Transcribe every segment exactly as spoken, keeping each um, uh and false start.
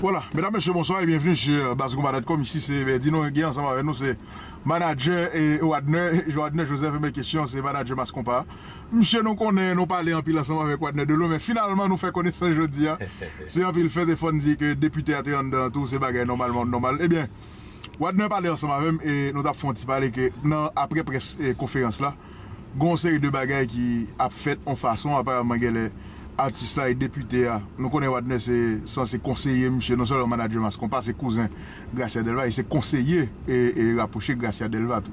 Vwala, medam, mesye, bonswa e byenveni sou Baz Konpa dot com. Isi se Bèdi, nou gen ansanm avèk nou se manadjè e Wadner, Wadner Joseph, men kesyon se manadjè Mas Konpa. Misye, nou konnen nou pale anpil ansanm avèk Wadner Delo, men finalman nou fè konesans jodi a. Se anpil fèt e fò n di ke depite a te anndan tou, se bagay nòmalman nòmal. Ebyen, Wadner pale ansanm avè m e nou t ap fè yon ti pale ke nan apre près e konferans la, gen yon seri de bagay ki ap fèt yon fason, aparaman genlè atis la e depite a. Nou konnen Wadner se sanse konseye misye, non sèlman manadjè Mas Konpa, se kouzen Gracia Delva, e se konseye e, e rapwoche Gracia Delva tou.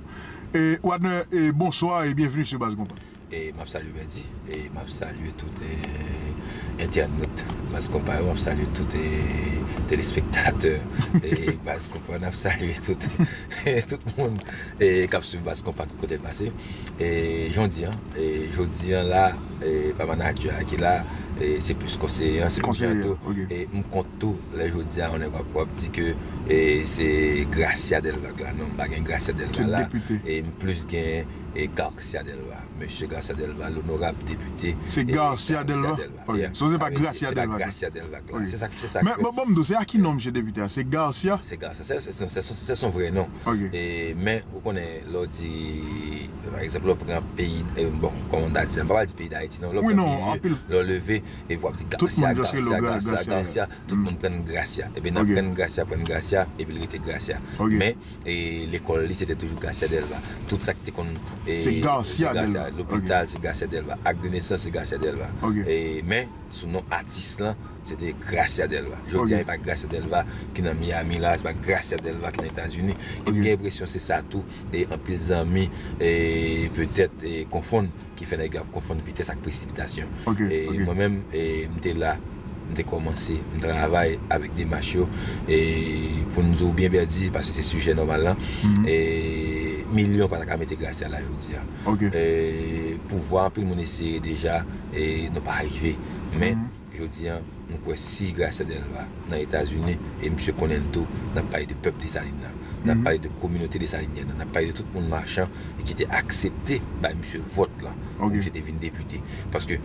E Wadner, e bonswa e byenveni sou Baz Konpa. E m ap salye Bèdi, e m ap salye tout e, entènot Baz Konpa yo, m ap salye tout e, telespektatè e, Baz Konpa, n ap salye tout, tout moun e, k ap swiv Baz Konpa tout kote l pase. E jan w di an, e jodi an la, e pa manadjè a ki la, e se plis konseye an, se konseye an tou. E m kont tou, lè jodi a, w ap, w ap di ke e se Gracia Delva k la. Non, m pa gen Gracia Delva la. E m plis gen e Garcia Delva. Mesye Garcia Delva, lonorab depite. Se Garcia Delva? Ok. So se pa Gracia Delva? Gracia Delva k la. Se sa, se sa. Men bon, bon, m di w, se a ki non misye depite a? Se Garcia? Se Garcia, se, se, se, se, se son vrè non. Ok. E, men, ou konnen, lè w di, pa egzanp, lè w pran peyi, e, bon, kòman m ta di sa, m pa pral di peyi Dayiti non, lè w pran peyi, lè w leve, e w ap di Garcia, Garcia, Garcia, Garcia, tout moun pran Gracia. Ebyen, nan pran Gracia, pran Gracia, epi l rete Gracia. Men, e lekòl li, se te toujou Garcia Delva. Tout sa ki te konn, e, se Garcia Delva. Lopital, se Garcia Delva. Ak de nesans, se Garcia Delva. E, men, sou non atis lan, se te Gracia Delva. Jodi a, e pa Gracia Delva ki nan Miami la, se pa Gracia Delva ki nan Etazini. E m gen enpresyon se sa tou, e anpil zanmi, e petèt, e konfonn ki fè nèg yo ap konfonn vitès ak presipitasyon. E mwen menm, e m te la, m te kòmanse, m travay avèk demach yo, e pou n di w byen Bèdi, paske se sijè nòmal lan, e milyon pa ta ka mete Gracia la jodi a. E pouvwa, anpil moun eseye deja, e nou pa rive. Men, jodi a, nou kwè si Gracia Delva nan Etazini, e misye konnen l tou, n ap pale de pèp Desalin nan. N ap pale de kominote desalinyèn nan. N ap pale de tout moun machan e ki te aksepte bay misye vòt lan pou misye te vin depite. Paske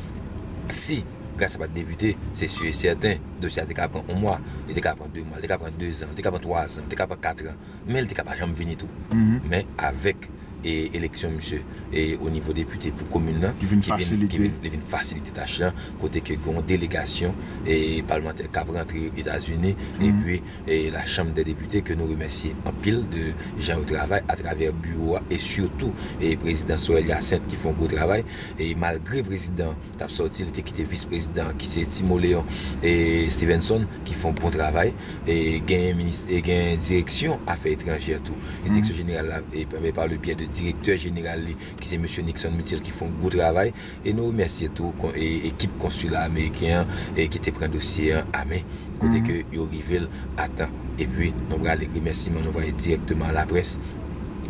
si Gracia pa t depite, se si e sèten, dosye a te ka pran yon mwa, li te ka pran de mwa, li te ka pran dezan, li te ka pran twazan, li te ka pran katran, men li te ka pa janm vini tou. Men avèk e eleksyon misye e o nivo depite pou komin nan, ki vin, ki vin fasilite, ki vin, li vin fasilite tach lan, kote ke gen yon delegasyon e palmantè k ap rantre Etazini, epi e la Chanm dè Depite ke nou remèsye anpil de jan yo travay atravè biwo a e sitou e prezidan Sorel Hyacinthe ki fè yon gwo travay e malgre prezidan t ap sòti, li te kite vis prezidan an ki se Timoleon e Stevenson ki fè yon bon travay e gen minis, e gen direksyon afè etranjè tou. E direksyon jeneral la e pa, pa le byè de direktè jeneral li ki se mesye Nixon Mitchell ki fè yon gwo travay e nou remèsye tou kon, e, ekip konsila ameriken an e ki te pran dosye an a men kote ke yo rive l a tan. Epi nou prale remèsiman, nou prale dirèkteman a laprès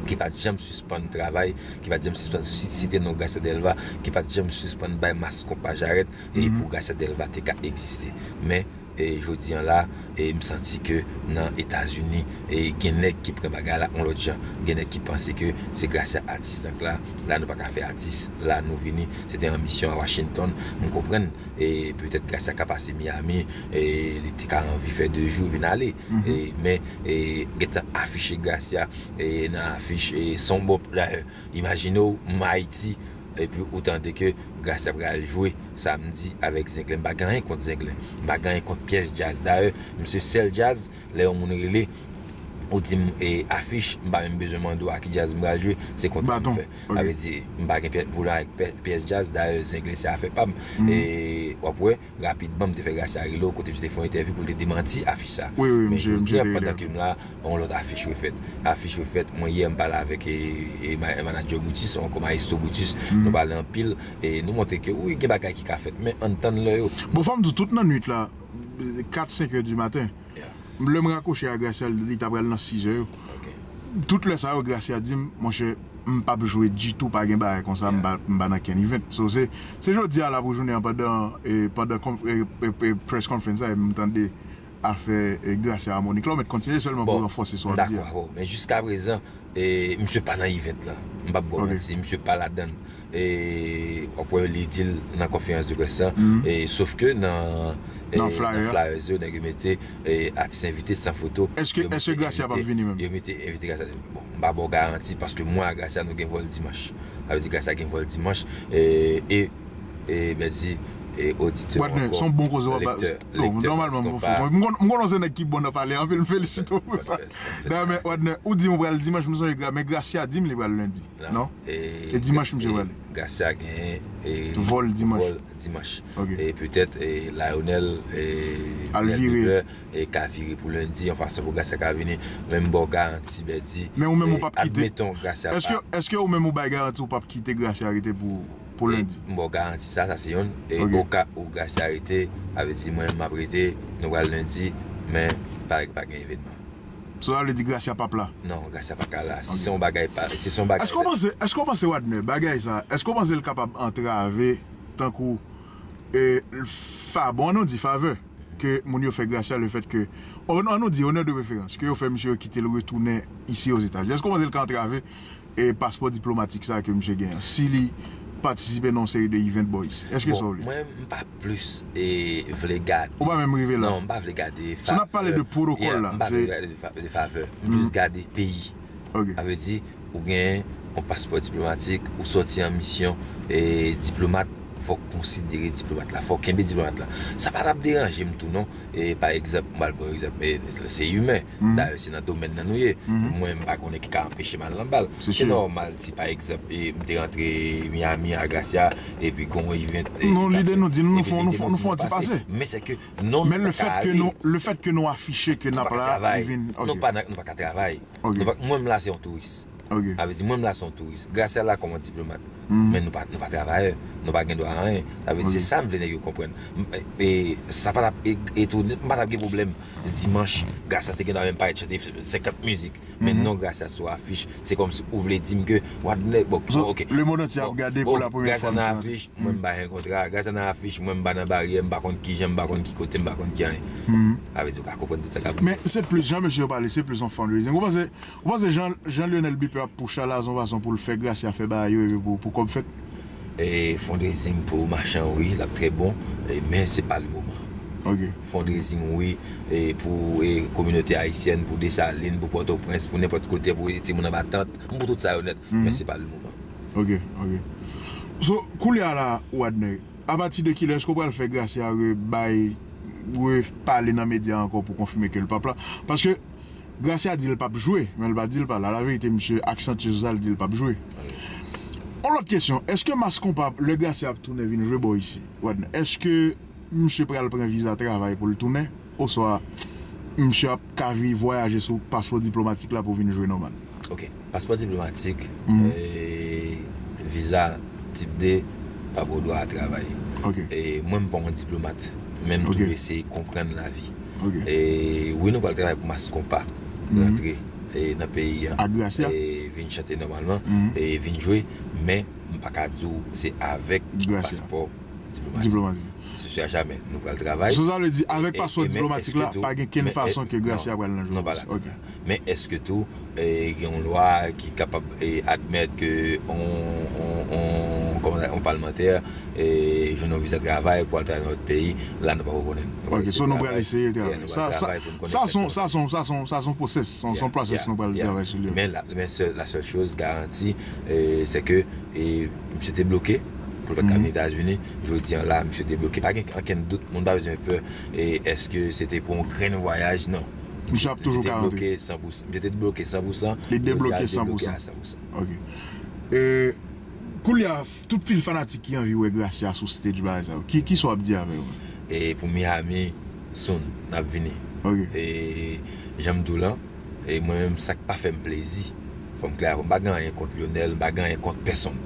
ki pa t janm sispann travay, ki pa t janm sispann si, site non Gracia Delva, ki pa t janm sispann bay Mas Konpa jarèt e pou Gracia Delva te ka egziste. Men e jodi an la, e m santi ke nan Etazini e gen nèg ki pran bagay la yon lòt jan. Gen nèg ki panse ke se Gracia atis lan k la, la nou pa ka fè atis, la nou vini, se te an misyon a Washington. M konprann e petèt Gracia ka pase Miami, e li te ka anvi fè de jou vin ale. E men e gentan afiche Gracia e nan afich e se yon bon, dayè, imajine w m Ayiti epi ou tande ke Gracia pral jwe samdi avèk Zenglen. M pa gen anyen kont Zenglen, m pa gen anyen kont pyès djaz. Dayè, m se sèl djaz, lè yon moun rele ou di m e afich, m pa menm bezwen mande w a ki djaz m pral jwe, se kontre m fè. Sa vle di m pa gen pyès pwoblèm avèk pyès djaz, dayè Zenglen se afè pa m. E w ap wè, rapidman m te fè Gracia rele w kote misye te fè yon entèvyou pou l te demanti afich sa. Men jodi a pandan ke m la, yon lòt afich refèt. Afich refèt, mwen yè m pale avèk e, e manadjè Brutus, ankò maestro Brutus, nou pale anpil e nou montre ke wi gen bagay ki ka fèt, men ann tann lè yo. Bon, fò m di w, tout nan nwit la, kat, senk è di maten, lè m rakwoche a Gracia, li t ap pral nan sis è yo. Tout lè sa yo, Gracia di m, monchè, m p ap jwe ditou, pa gen bagay konsa, m pa, m pa nan kenn event. So, se, se jodi a la pou jounen an pandan, e, pandan press conference sa, m tande afè e Gracia a Monique la, ou mèt kontinye sèlman pou ranfòse sa w ap di a. Dakò, men jiskaprezan, e, misye pa nan event lan. M p ap ba w manti, misye pa ladann. E w ap wè li di l nan konferans de près lan. E, sof ke nan, e, nan flyers yo, nèg yo mete, e, atis envite san foto. Èske, èske Gracia p ap vini menm? Yo mete envite Gracia. Bon, m pa ba w garanti paske mwen a Gracia nou gen vòl dimanch. Sa vle di Gracia gen vòl dimanch. E, e, e, ben di, e, oditè ankò, lektè, lektè, paske m pa. M konn, m konn se nèg ki bon nan pale anpil, m felisite w pou sa. Dayè, men, Wadner, ou di m ou pral dimanch, m sonje Gra-, men Gracia di m li pral lendi. Non? E dimanch misye pral. Gracia gen, e, vòl dimanch. Vòl dimanch. E petèt, e, Lionel, e, al vire. E ka vire pou lendi, yon fason pou Gracia ka vini. Men m ba w garanti, Bèdi. Men ou menm ou p ap kite. Admeton, Gracia pa. Èske, èske ou menm ou bay garanti ou p ap kite Gracia rete pou, pou lendi? M ba w garanti sa, sa se youn. E oka ou Gracia rete, sa vle di mwen m ap rete, nou pral lendi, men pa, pa gen evènman. So sa vle di Gracia p ap la? Non, Gracia pa ka la. Si se yon bagay pa, si se yon bagay. Èske w panse, èske w panse Wadner, bagay sa, èske w panse l kapab antrave tankou, e, fa-, bon, ann nou di favè ke moun yo fè Gracia le fèt ke, ann nou di, honneur de préférence, ke yo fè misye yo kite l retounen isi Ozetazini. Èske w panse l ka antrave, e, paspò diplomatik sa ke misye genyen an, si li patisipe nan yon seri de event boys? Èske sa w vle di? Bon, mwen, m pa plis, e, vle gade. Ou pa menm rive la? Non, m pa vle gade favè. So n ap pale de pwotokòl la, m pa vle gade de fa-, de favè. M plis gade peyi. Sa vle di, ou gen yon paspò diplomatik, ou sòti an misyon, e diplomat, fòk konsidere diplomat la, fòk kenbe diplomat la. Sa pa t ap deranje m tou non. E pa egzanp, m pral pran egzanp, e se imen. Dayè, se nan domèn nan nou ye. Mwen, m pa konnen ki ka anpeche m al nan bal. Se nòmal si pa egzanp, e m te rantre Miami a Gracia, epi gon event, e non, lide nou di nou, nou fè, nou fè, nou fè yon ti pase. Men se ke non, men le fèt ke nou, le fèt ke nou afiche ke n ap la, li vin, nou pa, nou pa ka travay. Nou pa, mwen m la se yon touris. Sa vle di mwen m la se yon touris. Gracia la kòm yon diplomat. Men nou pa, nou pa travayè. Nou pa gen dwa a anyen. Sa vle di se sa m vle nèg yo konprann. E sa pa t ap e, etone, m pa t ap gen pwoblèm. Dimanch, Gracia te gen dwa menm parèt chante senkant mizik. Men non, Gracia sou afich, se kòmsi ou vle di m ke Wadner, bon, ok. Lemonn antye ap gade pou la premyè fwa misye antre. Mwen m pa gen kontra, Gracia nan afich, mwen m pa nan baryè, m pa konn kijan, m pa konn ki kote, m pa konn ki anyen. Sa vle di ou ka konprann tout sa k ap. Men se plis, jan mesye yo pale, se plis yon fundraising. Ou panse, ou panse Jean, Jean Lionel Biper ap push la, la se yon fason pou l fè Gracia fè bagay yo epi pou, pou kòb fèt? E fundraising pou machan, wi, l ap trè bon, e, men se pa le moman. Fundraising, wi, e pou, e, kominote ayisyèn, pou Desalin, pou Pòtoprens, pou nenpòt kote, pou timoun anba tant, m pou tout sa yo nèt, men se pa le moman. Ok, ok. So, koulye a la, Wadner, apati de kilè èske w pral fè Gracia rebay, repale nan medya ankò pou konfime ke l p ap la? Paske Gracia di l p ap jwe, men l pa di l pa la. Laverite, misye aksantye sou sa, l di l p ap jwe. Yon lòt kesyon, èske Mass Konpa, lè Gracia ap tounen vin jwe bò isi, Wadner, èske misye pral pran viza travay pou l tounen? Oswa misye ap ka vi-, vwayaje sou paspò diplomatik la pou vin jwe nòmal? Ok. Paspò diplomatik, e, viza tip de, pa gen dwa a travay. E mwen, m pa yon diplomat, men m toujou eseye konprann lavi. E wi, nou pral travay pou Mass Konpa, rantre, e, nan peyi a, e vin chante nòmalman, e vin jwe, men m pa ka di w se avèk paspò diplomatik. Se sou a jamè, nou pral travay. So sa vle di, avèk paspò diplomatik la, pa gen kenn fason ke Gracia pral nan jwe bò isi. Ok. Men èske tou, e, gen yon lwa ki kapab, e, admèt ke on, on, on, kòman, on palmantè, e, jwenn yon viza travay pou al travay nan lòt peyi, la nou pa rekonèt. Ok, so nou pral eseye travay. Sa, sa, sa se yon, sa se yon, sa se yon, sa se yon pwosès, se yon, se yon pwosès nou pral travay sou li. Men la, men sèl, la sèl choz garanti, e, se ke, e, misye te bloke pou l pa t ka vin Etazini. Jodi a la, misye debloke. Pa gen ankenn dout, moun pa bezwen pè. E èske se te pou yon grenn vwayaj? Non. Misye ap toujou ka rantre. Misye te bloke san pou san. Misye te bloke san pou san. Li debloke san pou san. Ok. E, koulye a, tout pil fanatik ki anvi wè Gracia sou stage bagay sa yo. Ki, kisa w ap di avè yo? E pou Miami, soon, n ap vini. Ok. E jan m di w lan, e mwen menm, sa k pa fè m plezi, fò m klè avè w, m pa gen anyen kont Lionel, m pa gen anyen kont pèsonn.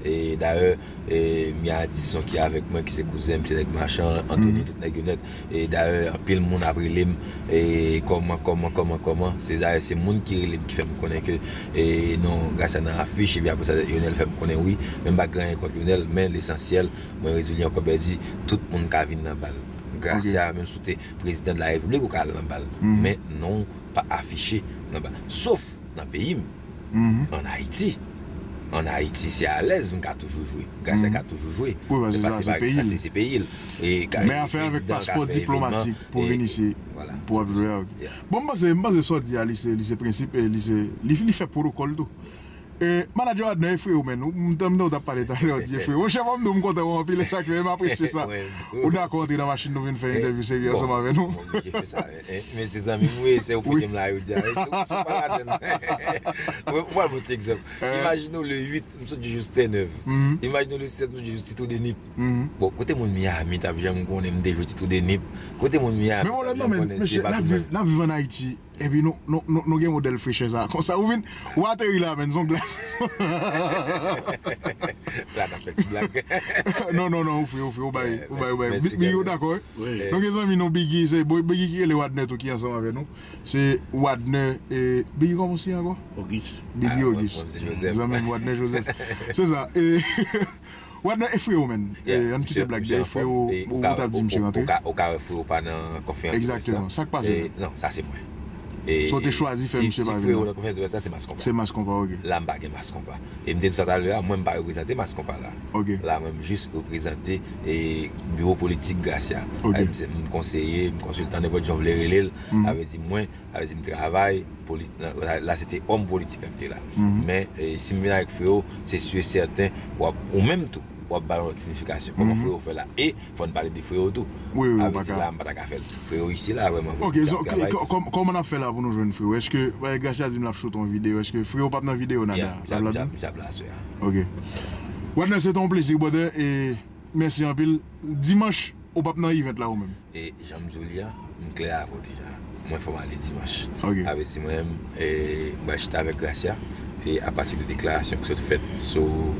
E dayè, e, Miadison ki avèk mwen, ki se kouzen m, se nèg Machan, Anthony, tout nèg yo nèt. E dayè, anpil moun ap rele m, e, kòman, kòman, kòman, kòman. Se dayè, se moun ki rele m ki fè m konnen ke, e, non, Gracia nan afich, epi apre sa, Lionel fè m konnen wi. Men m pa gen anyen kont Lionel, men lesansyèl, mwen redi w li ankò, Bèdi, tout moun ka vin nan bal. Gracia, menm si w te prezidan de la repiblik, ou ka al nan bal. Men non w pa afiche nan bal. Sof nan peyi m, an Ayiti. An Ayiti, se alèz m ka toujou jwe. Gracia ka toujou jwe. Wi, paske sa se peyi l. Sa se peyi l. Men afè avèk paspò diplomatik pou vin isi, pou ap jwe. Bon, m panse, m panse sa w di a, li se, li se prensip, e li se, li, li fè pwotokòl tou. E, manadjè Wadner, e frewo, men, ou, m, m, m, ou t ap pale talè, ou di, e frewo. Monchè, fò m di w, m kontan wè w anpil, e sa k fè m apresye sa. Ou dakò antre nan machin nou vin fè entèvyou serye ansanm avè nou? Bon, oblije fè sa. Men se zanmi m wi, se ou fete m la jodi a. Se ou pa ladann. Mwen, mwen pran yon ti egzanp. Imajine w le uit, m sot jwe jous tè nèf. Imajine w le sèt, m sot jwe jous Tito de Nip. Bon, kote moun Miami t ap janm konnen m te jwe Tito de Nip? Kote moun Miami t ap janm konnen si e pa tou mwen? Men pwoblèm nan, men, mesye, n ap viv, n ap viv an Ayiti. Epi nou, nou, nou, nou gen modèl frechè sa. Konsa, ou vin, ou ateri la, men, zong glas. La, n ap fè ti blag. Non, non, non, ou fre, ou fre, ou bay, ou bay, ou bay. Biggie, ou dakò, wi? Nou gen zanmi nou, Biggie, se Biggie ki rele Wadner tou ki ansanm avè nou. Se Wadner, e, Biggie, kòman w se ankò? Auguste. Biggie Auguste. Zanmi m, Wadner Joseph. Se sa. E, Wadner, e frewo, men. E, ann kite blag, e frewo, ou t ap di misye rantre. Ou ka wè frewo pa nan konferans de près la. Egzakteman. Sa k pase? Non, sa se mwen. Sa w te chwazi fè misye pa vin nan? Si frewo nan konferans de près la, se Mass Konpa. Se Mass Konpa, ok. La, m pa gen Mass Konpa. E m te di sa talè a, mwen m pa reprezante Mass Konpa la. Ok. La, mwen m jis reprezante, e, biwo politik Gracia. Ok. M se, m konseye, m konsiltan, nenpòt jan w vle rele l. Sa vle di mwen, sa vle di m travay, poli-, la, la se te òm politik la ki te la. Men, e, si m vin avèk frewo, se si e sèten, w ap, ou menm tou, w ap ba l yon lòt siyifikasyon. Kòman frewo fè la? E, fò n pale de frewo tou. Wi, wi, sa vle di la, m pa ta ka fè l. Frewo isi la, vrèman, vrèman, ok, so, kòman n ap fè la pou nou jwenn frewo? Èske, e, Gracia di m l ap choute yon videyo, èske frewo p ap nan videyo nada? L ap ladann? M ap la aswè a. Ok. Wadner, se te yon plezi, brother, e mèsi anpil. Dimanch, ou p ap nan event la ou menm? E jan m di w li a, m klè avè w deja. Mwen fò m ale dimanch. Ok. Sa vle di mwen menm, e, m pral chita avèk Gracia. E apati de deklarasyon ki sot fèt sou,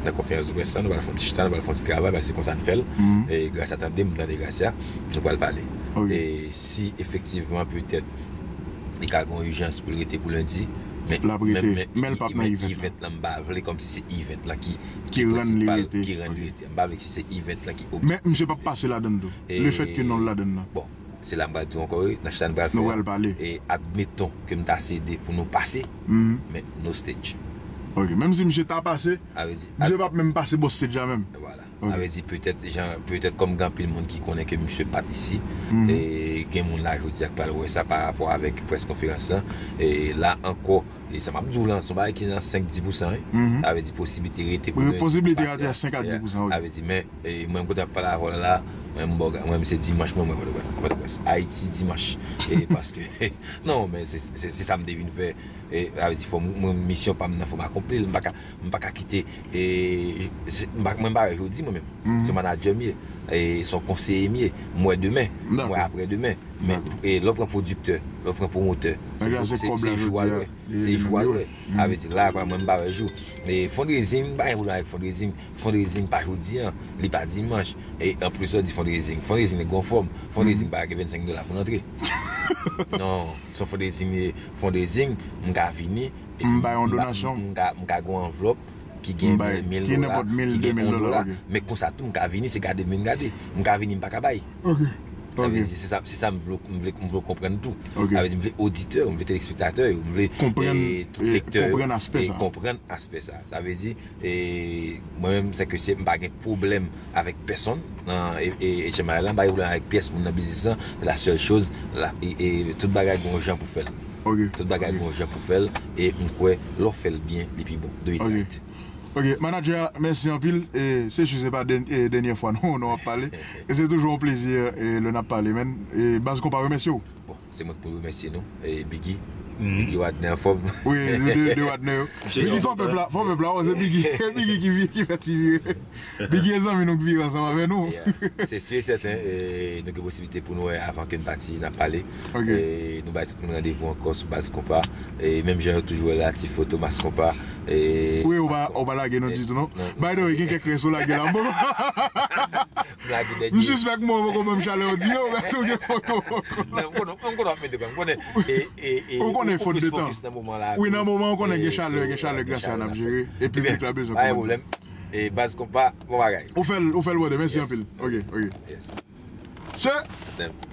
nan konferans de près la, nou pral fè yon ti chita, nou pral fè yon ti travay, paske se konsa n fè l. E Gracia tande m, m tande Gracia, nou pral pale. Ok. E si efektivman, petèt, li ka gen yon ijans pou l rete pou lendi, men, men, men, men event lan, m pa vle kòmsi se event lan ki, ki prensipal, ki rann li rete. M pa vle si se event lan ki objektif. Men misye p ap pase ladann tou. Lefètke non l ladann nan. Bon, se la m pral di w ankò, wi, nan chita n pral fè a. Nou pral pale. E admeton ke m ta sede pou nou pase, men no stage. Ok, menm si misye ta pase, misye p ap menm pase bò stage la menm. Vwala. Ok. Sa vle di petèt, jan, petèt kòm gen anpil moun ki konnen ke misye pa t isi, e gen moun la jodi a k pral wè sa pa rapò avèk près konferans lan, e la ankò, e sa m ap di w lan, se yon bagay ki nan senk, dis pousan, wi. Sa vle di posiblite rete pou lendi. Posiblite rete a senk a dis pousan, wi. Sa vle di, men, e mwen, m kontan ap pale avè w la, mwen, m ba w ga-, mwen, se dimanch, mwen, mwen, Pòtoprens, Pòtoprens, Ayiti, dimanch. E paske, non, men se, se, se sa m te vin fè. E sa vle di, fò m, mwen, misyon pa m nan, fò m akonpli l. M pa ka, m pa ka kite, e, se, m pa, mwen, m pa wè jodi, mwen menm. Se yon manadjè m ye. E se yon konseye m ye. M wè demen. M wè aprè demen. Men, e, lè w pran pwodiktè, lè w pran pwomotè, se, se jou a l wè. Se jou a l wè. Sa vle di, la, mwen, m pa wè jou. E fundraising, m pa gen pwoblèm avèk fundraising. Fundraising pa jodi a, li pa dimanch. E anplis, lè w di fundraising, fundraising gen yon fòm. Fundraising pa gen vennsenk dola pou n antre. Non, se yon fundraising, fundraising, m ka vini, epi m ba yon donasyon. M ka, m ka gen yon anvlòp ki gen mil dola, ki gen yon dola. Men konsa tou, m ka vini, se gade m vin gade. M ka vini, m pa ka bay. Ok. Sa vle di, se sa, se sa m vle, m vle, m vle konprann tou. Sa vle di, m vle oditè yo, m vle telespektatè yo, m vle, e, tout lektè yo, konprann aspè sa. Konprann aspè sa. Sa vle di, e, mwen menm, se ke se, m pa gen pwoblèm avèk pèsonn nan, e, e, H M I L la, m pa gen pwoblèm avèk pyès moun nan biznis lan. La sèl choz, la, e, e, tout bagay gen yon jan pou fè l. Ok. Tout bagay gen yon jan pou fè l, e m kwè lè w fè l byen, li pi bon. Do it right. Ok, manadjè a, mèsi anpil. E se si se pa dèn-, e, dènyè fwa nou, nou ap pale. E se toujou yon plezi, e, lè n ap pale, men. E Baz Konpa remèsye w. Bon, se mwen k pou remèsye nou, e Biggie, Biggie Wadner anfòm. Wi, de, de Wadner yo. Biggie fò pèp la, fò pèp la, wè, se Biggie, se Biggie ki vi-, ki fè ti vire. Biggie e zanmi nou k vire ansanm avè nou. Yeah, se si e sèten, e, nou gen posiblite pou nou wè avan ke n pati, n ap pale. Ok. E nou bay tout moun randevou ankò sou Baz Konpa. E menm jan yo toujou wè la, ti foto Mass Konpa. E wi, ou pa, ou pa lage nou ditou, non. By the way, gen kèk rès ou lage la. Bon. M lage dènye. M sispèk mwen poko ban m chalè w di yo, men si w gen foto. Non, m konnen, m konnen w ap mete kò, m konnen. E, e, e, ou konnen fòt de tan. Wi, nan moman an, ou konnen gen chalè, gen chalè Gracia n ap jere. E piblik la bezwen kòmantè. Pa gen pwoblèm. E Baz Konpa, bon bagay. Ou fè l, ou fè l, brother. Mèsi anpil. Ok, ok. Yes. Sir. Damn.